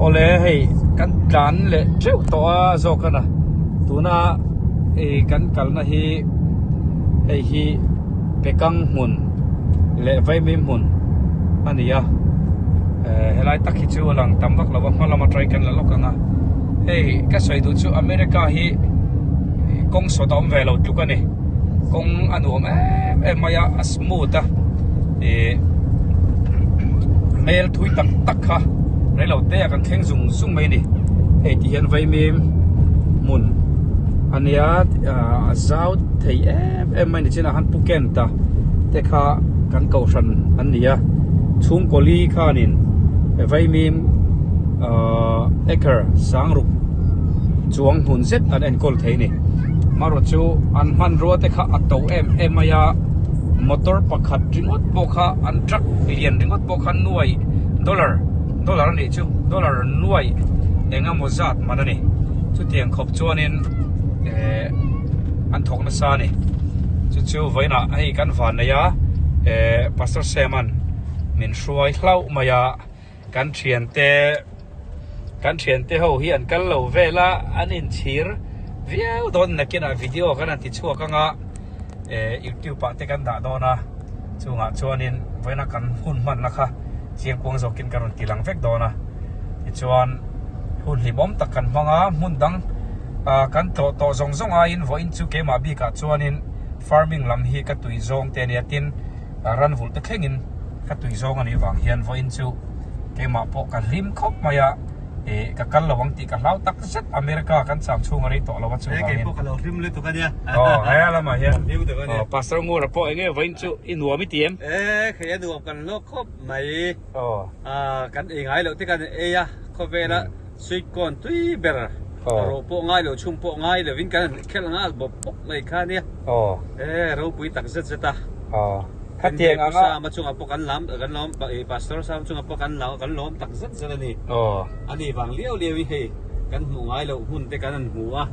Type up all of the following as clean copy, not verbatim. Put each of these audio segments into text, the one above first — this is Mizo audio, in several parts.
Awle hei kan tlan leh teuh tawh a zawk a na tuna ih kan kalna hi hei hi Pekang hmun leh Vaimim hmun a ni a eh helai tak hi chu a lang tam vak lo va hma lama try kan la lawk ang a hei ka sawi duh chu America hi kawng sawt a awm ve lo tluk a ni kawng a nuam em em mai a a smooth a ih hmel thui tak tak kha reilo te ah kan thleng zung zung mai a ni hei ti hian vaimim hmun a nia ah a zau thei em em mai a ni chinah khan pu Kent a te kha kan kohhran an ni a chhungkaw li khanin vaimim ahh acre sangruk chuang hmun zet an enkawl thei a ni marawh chu an hmanrua te kha a to em em mai a motor pakhat ringawt pawh kha an truck lian ringawt pawh kha nuai dollar dollar a nih chu dollar nuai eng emaw zat man a ni chutiang khawp chuanin eh an thawk nasa a ni chu chu vawiinah hei kan van nei a eh pastor Sam an min hruai hlauh mai a. Kan thiante kan thiante ho hi an kal lo vel a, an inchhir viau dawn nakinah video kan han ti chhuak ang a, eh youtube ah te kan dah dawn a, chungah chuanin vawiina kan hun hmanna kha chiangkuang zawkin kan rawn ti lang vek dawn a, tichuan hun hlimawm tak kan hmang a, hmun dang ah kan tlawh tawh zawng zawng aiin vawiin chu keimah bikah chuanin farming lam hi ka tui zawng te a nia tin ran vulh te thlengin ka tui zawng a nih vang hian vawiin chu keimah pawh ka hlim khawp mai a ih ka kal lo ang tih ka hlau tak zet America kan cham chhung a rei tawh lo a chuvangin He keipawh ka lo hlim lutuk a nia aw he lamah hian aw Pastor Ngura pawh enge vawiin chu i nuam i ti em? E khei a nuam kan hlawk khawp mai aw kan ei ngai loh te kan ei a khawvela sweet corn tui ber rawh pawh ngai lo chhum pawh ngai lovin kan han khelh nghal bawp bawp mai kha nia e ropui tak zet zet a. Aw khatiang anga. Sama chungah pawh kan lam kan lawm Pastor Sama chungah pawh kan kan lawm tak zet zet a ni. Aw. A ni vang liau liau hi hei kan hmuh ngai loh hmun te kan han hmu a.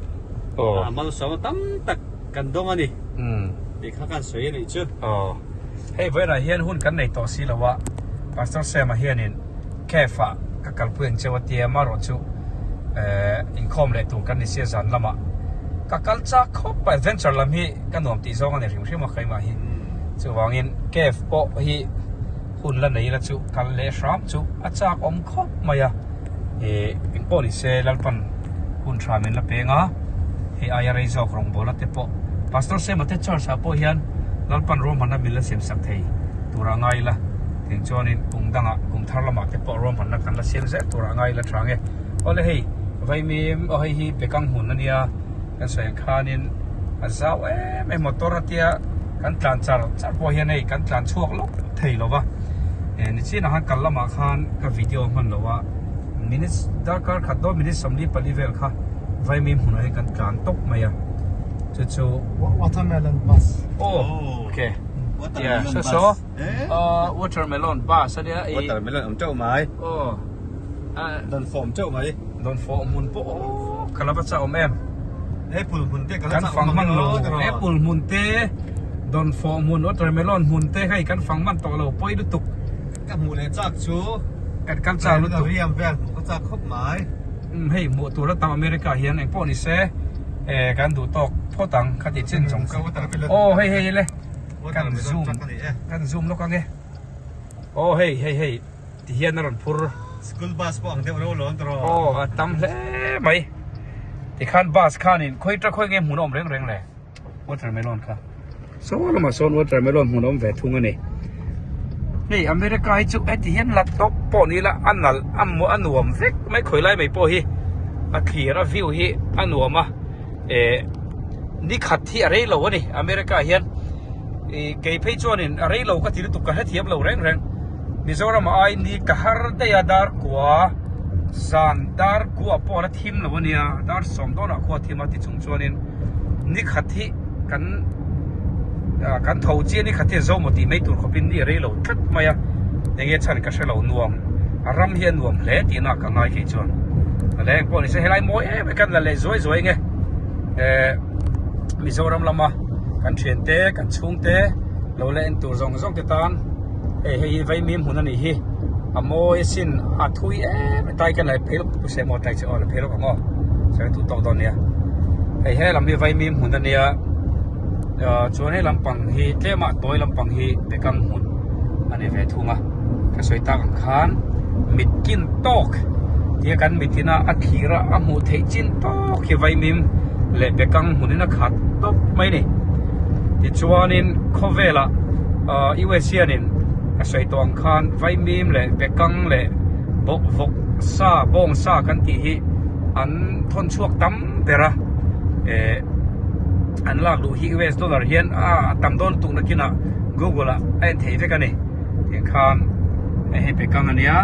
Aw. Malsawma tam tak kan dawng a ni. Umm. Tih kha kan sawi a nih chu. Aw. Hei vawiinah hian hun kan nei tawh si lo a, Pastor Sama hianin Cafe ah ka kalpui ang cheu a tia amaherawh chu eh inkhawm leh tur kan ni sia zan lamah ka kal chak khawp a adventure lam hi ka nuam tih zawng a ni hrim hrim a keimah hi chuvangin cave pawh hi hun la nei la chu kal leh hram chu a chak awm khawp mai a ih engpawh ni se Lalpan hun tha min la peng a hei aia rei zawk rawngbawlna te pawh Pastor Sema te church ah pawh hian Lalpan ruahmanna min la siam sak thei tur a ngai la. Tiang chuanin kum dangah kum thar lamah te pawh ruahmanna kan la siam zel turah ngai ila tha nge. Awle hei Vaimim aw hei hi Bekang hmun a nia kan sawi ang khanin a zau em em motor a tia kan tlan char char pawh hian hei kan tlan chhuak lawk thei lo va. Eh nichinah khan kal lamah khan ka video hman lo a minutes darkar khat dawn minutes 44 vel kha Vaimim hmunah hian kan tlan tawp mai a chu chu Watermelon bus. Aw okay. Yeah so so. Aw watermelon bus a nia i Watermelon awm teuh mai. Aw Dawn fawh awm teuh mai. Dawn fawh hmun pawh aw ka la va chah awm em. Apple hmun te ka la Kan chah fang awm hman ang lo aw. Apple hmun te dawn fawh hmun watermelon hmun te hei kan fang hman tawh lo pawi lutuk. Ka hmuh leh chak chu Kan kal chak lutuk. Riam vel hmuh ka chak khawp mai. Umm hei hmuh tur a tam America hian engpawh ni se eh kan duh tawk phawt ang khati chin zawng aw hei hei le. Kan zoom kan zoom lawk ange aw hei hei hei ti hian a rawn phur School bus pawh ang deuh reuh lo an tawh aw a tam hle mai tikhan bus khanin khawi ta khawi nge hmun a awm reng reng le watermelon kha saw lamah sawn watermelon hmun a awm ve thung a ni hei America hi chu heti hian laptop pawh ni ila a nalh a a nuam vek mai khawi lai mai pawh hi a thlir a view hi a nuam a. eh ni khat hi a rei lo a ni America ah hian ih kei phei chuanin a rei lo ka ti lutuk ka hrethiam lo reng reng Mizoram ah ai ni ka har daih a dar kua zan dar kua pawh a la thim lo a nia dar sawm dawnah khua a thim a ti chung chuanin ni khat hi kan ah kan tho chiah ni khat hi a zo maw tih mai tur khawpin ni a rei lo tlat mai a enge chhan ka hre lo nuam a ram hi a nuam hle tihna ka ngai kei chuan a leng pawh ni se helai mawi em em kan la leh zuai zuai nge eh Mizoram lama kan thian te kan chhung te lo la en tur zawng zawng te tan hei hei hi Vaimim hmun a nih hi. A mawi asin a thui em em tai khian la phei lawk pu Semo tai chu aw la phei lawk ang aw sawi duh tawk dawn nia. Hei he lam hi vaimim hmun ania ah chuan he lampang hi tlema tawi lampang hi bekang hmun a ni ve thung a ka sawi tak ang khan mit kin tawk tia kan mit ina a thlir a a hmuh theih chin tawk hi vaimim leh bekang hmun in a khat tawp mai a ni tichuanin khawvelah ah US hianin ka sawi tawh ang khan vaimim leh bekang leh bawk vawk sa bawng sa kan tih hi an thawn chhuak tam ber a eh an lak luh hi US dollar hian a tam dawn tuk nakinah google ah a en thei vek a ni tiang khan hei hei bekang a nia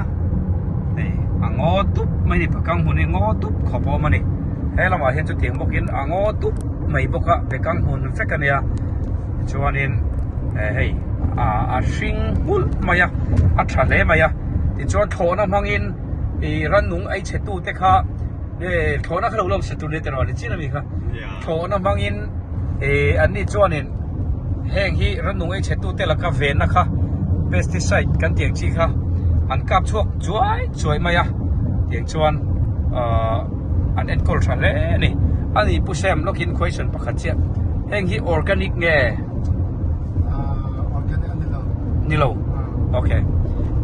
hei a ngaw dup mai a ni bekang hmun hi ngaw dup khawp a awm a ni he lamah hian chutiang bawkin a ngaw dup mai bawk a bekang hmun vek a nia tichuanin eh hei ah a hring nghulh mai a a tha hle mai a tichuan thlawhna hmangin ih rannung ei chhe tute kha eh thlawhna kha lo lawm se tur ni tiraw ni chin ami kha thlawhna hmangin eh an ni chuanin heng hi rannung ei chhe tute laka venna kha pesticide kan tih ang chi kha an kap chhuak chuai chuai mai a tiang chuan ah an enkawl tha hle a ni ani Pu Sam lawkin question pakhat chiah heng hi organic nge Ah organic a ni lo. Ni lo. Okay.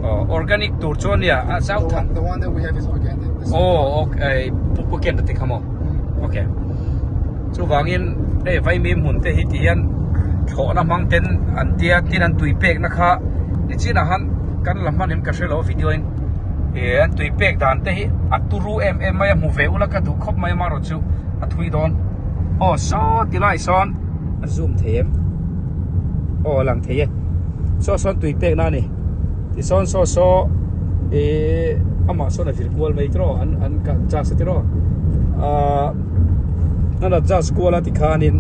Oh, organic tur chuan nia a zau thang. The one that we have is organic. Oh, okay. Pu pu ken te khamo. Okay. Chu wangin hei vaimim hmun te hi ti hian thlawhna hmang ten an tia tin an tui pek na kha nichinah han kan la hman em ka hre lo video in eh an tui pek dan te hi a turu em em mai a hmu ve ula ka duh khawp mai amaherawhchu chu a thui dawn. Aw saw ti lai sawn a zoom thei em aw a lang thei e saw sawn tui pek na a ni tisawn saw saw ihh amah sawn a vir kual mai tiraw an an kah adjust a tiraw ahh an adjust kual a tikhanin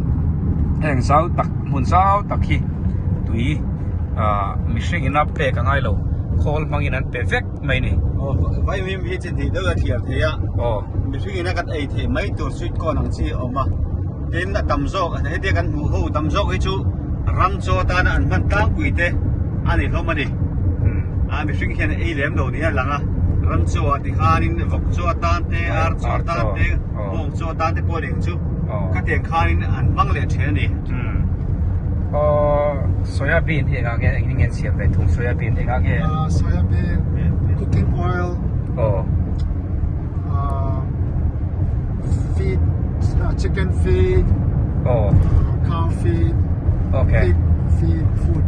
heng zau tak hmun zau tak hi tui ahh mihring in a pek a ngai lo khawl hmangin an pe vek mai a ni. Aw vaimim hi chi hnih deuh a thliar thei a aw mihring in a kan ei theih mai tur sweet corn ang chi a awm a. Tin a tam zawk hetia kan hmuh ho tam zawk hi chu ram chaw atana an hman tlangpui te a ni hlawm a ni. A mihring hian ei lem lo niin a lang a, ram chaw ah tikhanin vawk chaw atan te, ar chaw atan te, bawng chaw atan te pawh a ni ang chu. Khatiang khanin an hmang leh thin a ni. Aw soya bean hi engah nge engin nge an siam ve thung soya bean engah nge? Soya bean, cooking oil. Aw. feed chicken feed oh cow feed okay pig feed food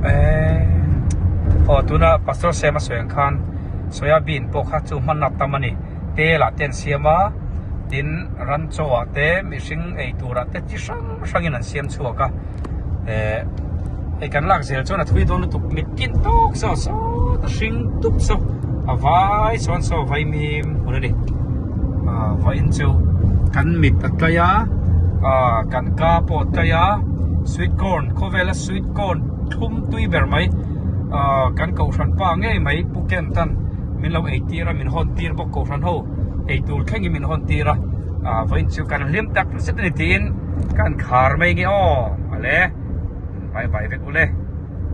eh oh tuna pastor sem a sawi ang khan soya bean pawh kha chu hman a tam a ni tel ah te an siam a tin ran chaw ah te mihring ei tur ah te chi hrang hrang in an siam chhuak a eh hei kan lak zel chuan a thui dawn lutuk mit kin tawk saw sawt a hring tup saw a vai chuan saw vaimim hun a ni ah vawiin chu kan mit a tlai a ah kan ka pawh a tlai a sweet corn khawvela sweet corn thlum tui ber mai ah kan kohhran pa ngei mai Pu Kent an min lo ei tir a min hawn tir bawk kohhran ho ei tur thlengin min hawn tir a ah vawiin chu kan hlim tak zet a ni tiin. Kan khar mai nge aw ale bye bye vek ule.